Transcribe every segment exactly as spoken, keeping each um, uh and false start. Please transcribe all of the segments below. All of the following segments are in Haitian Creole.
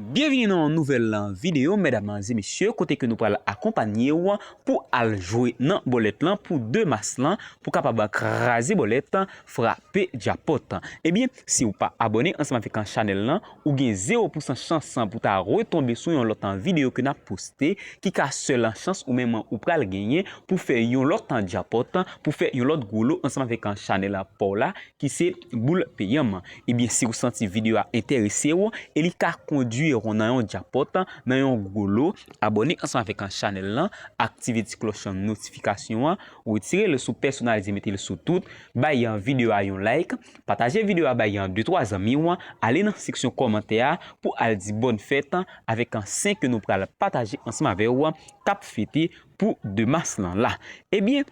Byenvini nan yon nouvèl videyo, medam e mesye, kote ke nou pral akonpanye w pou al jwe nan bòlèt lan pou de mas lan, pou kapab kraze bòlèt, frape djapòt. Ebyen, si w pa abòne ansanm avèk chanèl lan, ou gen zewo pousan chans pou ta retonbe sou yon lòt videyo ke n ap poste, ki ka sèl chans ou menm ou pral genyen pou fè yon lòt djapòt, pou fè yon lòt gwo lo ansanm avèk chanèl pa w la, ki se boul peyanm. Ebyen, si w santi videyo a enterese w e li ka kondwi w nan yon djapòt, nan yon gwo lo, abòne ansanm avèk chanèl lan, aktive ti klòch notifikasyon an, retire l sou pèsonalize, mete l sou tout, bay videyo a yon like, pataje videyo a bay de twa zanmi w, ale nan seksyon kòmantè a pou al di bòn fèt avèk sen ke nou pral pataje ansanm avè w k ap fete pou de mas lan la. Ebyen,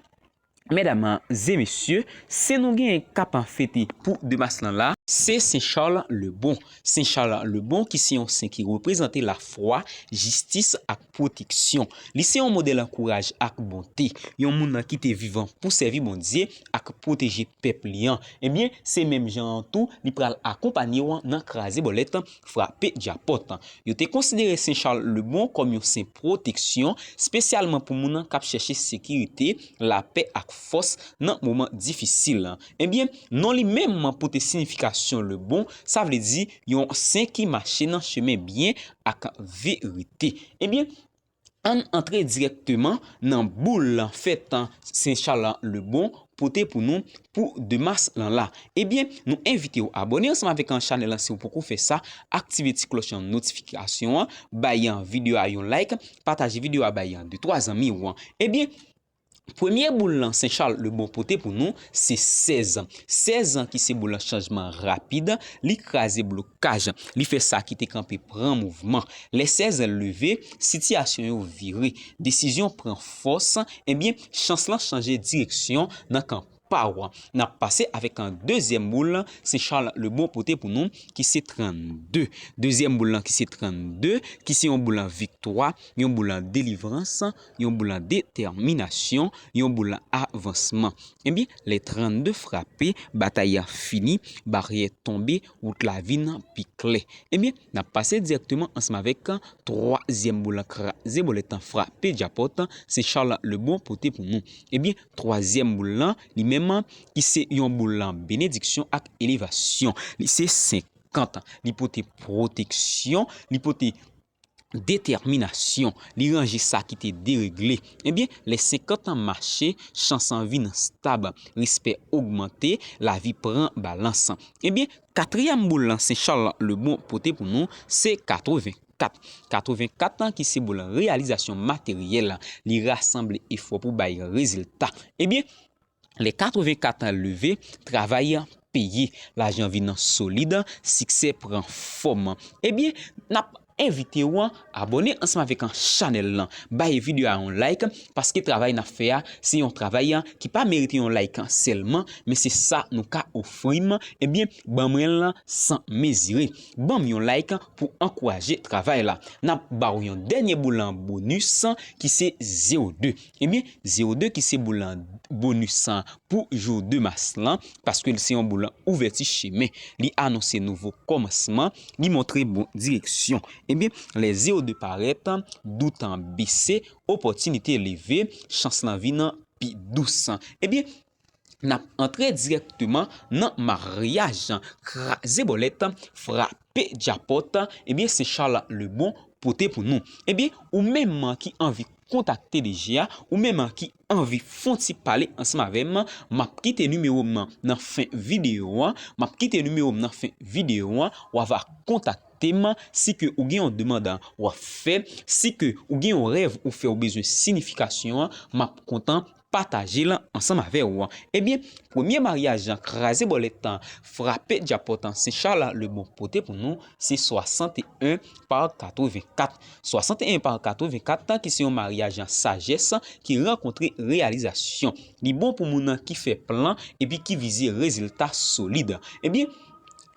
medam e mesye, sen nou genyen k ap fete pou de mas lan la, se Sen Chal Lebon. Sen Chal Lebon ki se yon sen ki reprezante lafwa, jistis ak pwoteksyon. Li se yon modèl kouraj ak bonte, yon moun ki te vivan pou sèvi Bondye ak pwoteje pèp li an. Ebyen, se menm jan an tou, li pral akonpanye w nan kraze bòlèt, frape djapòt. Yo te konsidere Sen Chal Lebon kòm yon sen pwoteksyon, espesyalman pou moun k ap chèche sekirite, lapè ak fòs nan moman difisil. Ebyen, non li menm pote siyifikasyon Lebon, sa vle di yon sen ki mache nan chemen byen ak verite. Ebyen, ann antre dirèkteman nan boul fèt Sen Chal Lebon pote pou nou pou de mas lan la. Ebyen, nou envite w abòne ansanm avèk chanèl lan si w poko fè sa, aktive ti klòch notifikasyon an, bay videyo a yon like, pataje videyo a bay de twa zanmi w. Ebyen, premye boul lan Sen Chal Lebon pote pou nou, se sèz. Sèz ki se boul chanjman rapid, li kraze blokaj, li fè sa ki te kanpe pran mouvman. Lè sèz leve, sitiyasyon yo vire, desizyon pran fòs, ebyen, chans lan chanje direksyon nan kan pa w. N ap pase avèk yon dezyèm boul, Sen Chal Lebon pote pou nou, ki se trannde. Dezyèm boul lan ki se trannde, ki se yon boul viktwa, yon boul delivrans, yon boul detèminasyon, yon boul avansman. Ebyen, lè trannde frape, batay la fini, baryè tonbe, wout la vin pi klè. Ebyen, n ap pase dirèkteman ansanm avèk twazyèm boul lan, kraze bòlèt, frape djapòt, Sen Chal Lebon pote pou nou. Ebyen, twazyèm boul lan, li menm, ki se yon boul benediksyon ak elevasyon. Li se senkant. Li pote pwoteksyon, li pote detèminasyon, li ranje sa ki te deregle. Ebyen, lè senkant mache, chans lan vin stab, respè ogmante, lavi pran balans. Ebyen, katriyèm boul lan Sen Chal Lebon pote pou nou, se katrevenkat. Katrevenkat lan ki se boul reyalizasyon materyèl, li rasanble efò pou bay rezilta. Ebyen, lè katrevenkat leve, travay peye, lajan vin solid, siksè pran fòm. Ebyen, n ap envite w abòne ansanm avèk chanèl lan, bay videyo a yon like, paske travay n ap fè a, se yon travay ki pa merite yon like sèlman, men se sa nou ka ofri m, ebyen, ban mwen l san mezire. Ban m yon like pou ankouraje travay la. N ap ba w yon dènye boul bonis ki se zewo de. Ebyen, zewo de ki se boul bonis pou jou de mas lan, paske l se yon boul ouvèti chemen. Li anonse nouvo kòmansman, li montre bon direksyon. Ebyen, lè zewo de parèt, dout bese, opòtinite leve, chans lan vin pi dous. Ebyen, n ap antre dirèkteman nan maryaj, kraze bòlèt, frape djapòt, ebyen, Sen Chal Lebon pote pou nou. Ebyen, ou menm ki anvi kontakte D J a, ou menm ki anvi fè yon ti pale ansanm avè m, m ap kite nimewo m nan fen videyo a, m ap kite nimewo m nan fen videyo a, w a va kontakte m, si ke ou gen yon demann w ap fè, si ke ou gen yon rèv ou fè ou bezwen siyifikasyon an, m ap kontan pataje l ansanm avè w. Ebyen, premye maryaj kraze bòlèt, frape djapòt Sen Chal Lebon pote pou nou, se swasanteyen pa katrevenkat. Swasanteyen pa katrevenkat ki se yon maryaj sajès ki rankontre reyalizasyon. Li bon pou moun ki fè plan epi ki vize rezilta solid. Ebyen,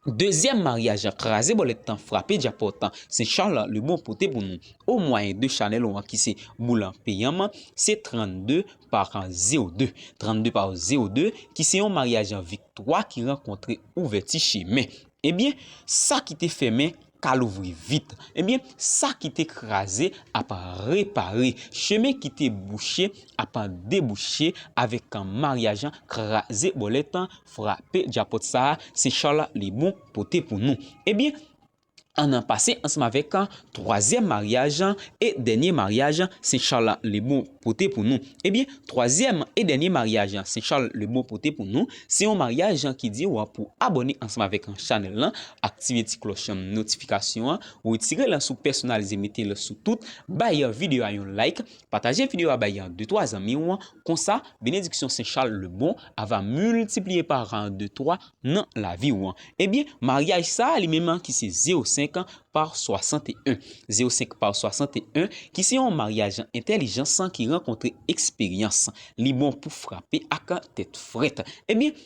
dezyèm maryaj kraze bòlèt, frape djapòt Sen Chal Lebon pote pou nou, o mwayen de chanèl ou an ki se boul peyanm, se trannde pa zewo de. Trannde pa zewo de, ki se yon maryaj viktwa ki rankontre ouvèti chemen. Ebyen, sa ki te fèmen pa louvri vit. Ebyen, sa ki te kraze ap repare, chemen ki te bouche ap debouche avèk maryaj kraze bòlèt, frape djapòt sa a, Sen Chal Lebon pote pou nou. Ebyen, ann pase ansanm avèk twazyèm maryaj e dènye maryaj Sen Chal Lebon pote pou nou. Ebyen, twazyèm e dènye maryaj Sen Chal Lebon pote pou nou, se yon maryaj ki di w pou abòne ansanm avèk chanèl lan, aktive ti klòch notifikasyon an, retire l sou pèsonalize, mete l sou tout, bay videyo a yon like, pataje videyo a bay de twa zanmi w, konsa, benediksyon Sen Chal Lebon a va miltipliye pa de twa nan lavi w. Ebyen, maryaj sa a li menm ki se zewo senk pa swasanteyen. Zewo senk pa swasanteyen, ki se yon maryaj entèlijans ki rankontre eksperyans. Li bon pou frape ak tèt frèt. Ebyen,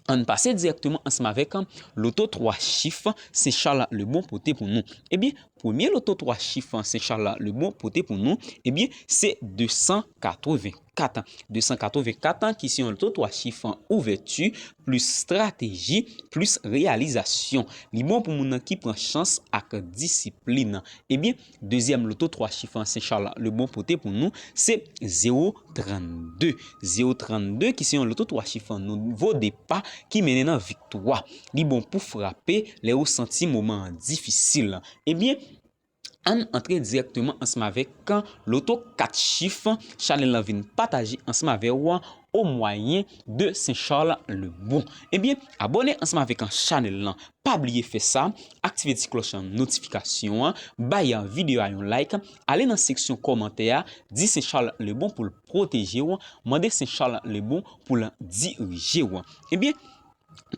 ann pase dirèkteman ansanm avèk loto twa chif Sen Chal Lebon pote pou nou. Ebyen, premye loto twa chif Sen Chal Lebon pote pou nou, ebyen, se de san katreven kat. De san katreven kat, ki se yon loto twa chif ouvèti, plis estrateji, plis reyalizasyon. Li bon pou moun nan ki pran chans ak disiplin. Ebyen, dezyèm loto twa chif Sen Chal Lebon pote pou nou, se zewo trannde. Zewo trannde, ki se yon loto twa chif nouvo depa ki mennen nan viktwa. Li bon pou frape lè ou santi moman an difisil. Ebyen, ann antre dirèkteman ansanm avèk loto kat chif chanèl lan vin pataje ansanm avè w o mwayen de Sen Chal Lebon. Ebyen, abòne ansanm avèk chanèl lan. Pa bliye fè sa, aktive ti klòch notifikasyon an, bay videyo a yon like, ale nan seksyon kòmantè a, di Sen Chal Lebon pou l pwoteje w, mande Sen Chal Lebon pou l dirije w. Ebyen,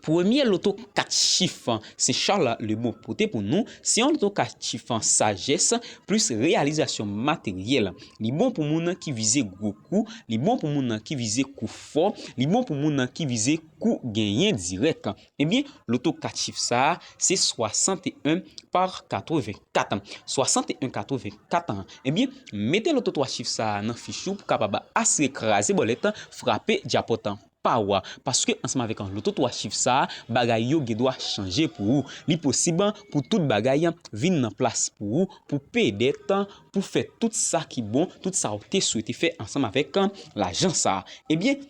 premye loto kat chif Sen Chal Lebon pote pou nou, se yon loto kat chif sajès plis reyalizasyon materyèl. Li bon pou moun ki vize gwo kou, li bon pou moun ki vize kou fò, li bon pou moun ki vize kou genyen dirèk. Ebyen, loto kat chif sa a, se swasanteyen pa katreven kat. Swasanteyen katreven kat. Ebyen, mete loto twa chif sa a nan fich ou pou kapab asire kraze bòlèt, frape djapòt pa w. Paske ansanm avèk loto twa chif sa a, bagay yo gen dwa chanje pou ou. Li posib pou tout bagay vin nan plas pou ou, pou peye dèt, pou fè tout sa ki bon, tout sa ou te swete fè ansanm avèk lajan sa a. Ebyen,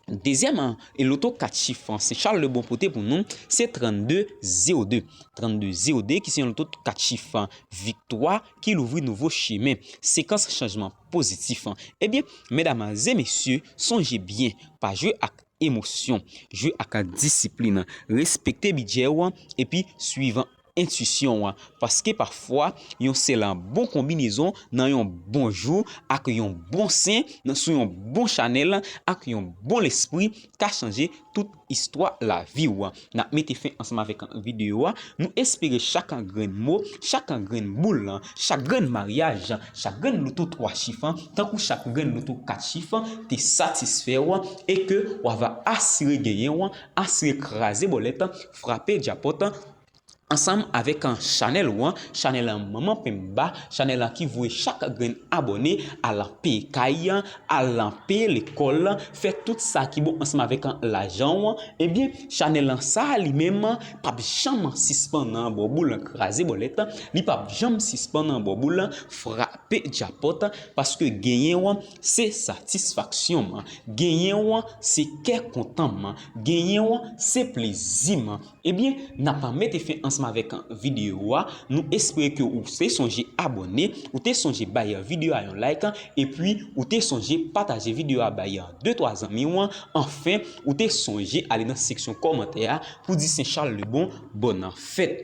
dezyèm, e loto kat chif Sen Chal Lebon pote pou nou, se trannde zewo de. Trannde zewo de, ki se yon loto kat chif viktwa ki louvri nouvo chemen. Sekans chanjman pozitif. Ebyen, medam e mesye, sonje byen, pa jwe ak emosyon, jwe ak disiplin, respekte bidjè w, epi swiv entwisyon w, paske pafwa, yon sèl bon konbinezon nan yon bon jou, ak yon bon sen, nan, sou yon bon chanèl, ak yon bon lespri, ka chanje tout istwa lavi w. N ap mete fen ansanm avèk videyo a. Nou espere chak grenn mo, chak grenn boul, chak grenn maryaj, chak grenn loto twa chif, tankou chak grenn loto kat chif, te satisfè w e ke w ava asire genyen w, asire kraze bòlèt, frape djapòt, ansanm avèk chanèl ou an, chanèl Manman Penba, chanèl ki voye chak grenn abòne al peye kay, al peye lekòl, fè tout sa ki bon ansanm avèk lajan w. Ebyen, chanèl sa a li menm p ap janm sispann bò boul kraze bòlèt, li p ap janm sispann bò boul frape djapòt, paske genyen w se satisfaksyon m, genyen w se kè kontan m, genyen w se plezi m. Ebyen, n ap mete fen ansanm avèk videyo a. Nou espere ke ou te sonje abòne, ou te sonje bay videyo a yon like, epi ou te sonje pataje videyo a bay de twa zanmi w. Anfen, ou te sonje ale nan seksyon kòmantè a pou di Sen Chal Lebon bòn fèt.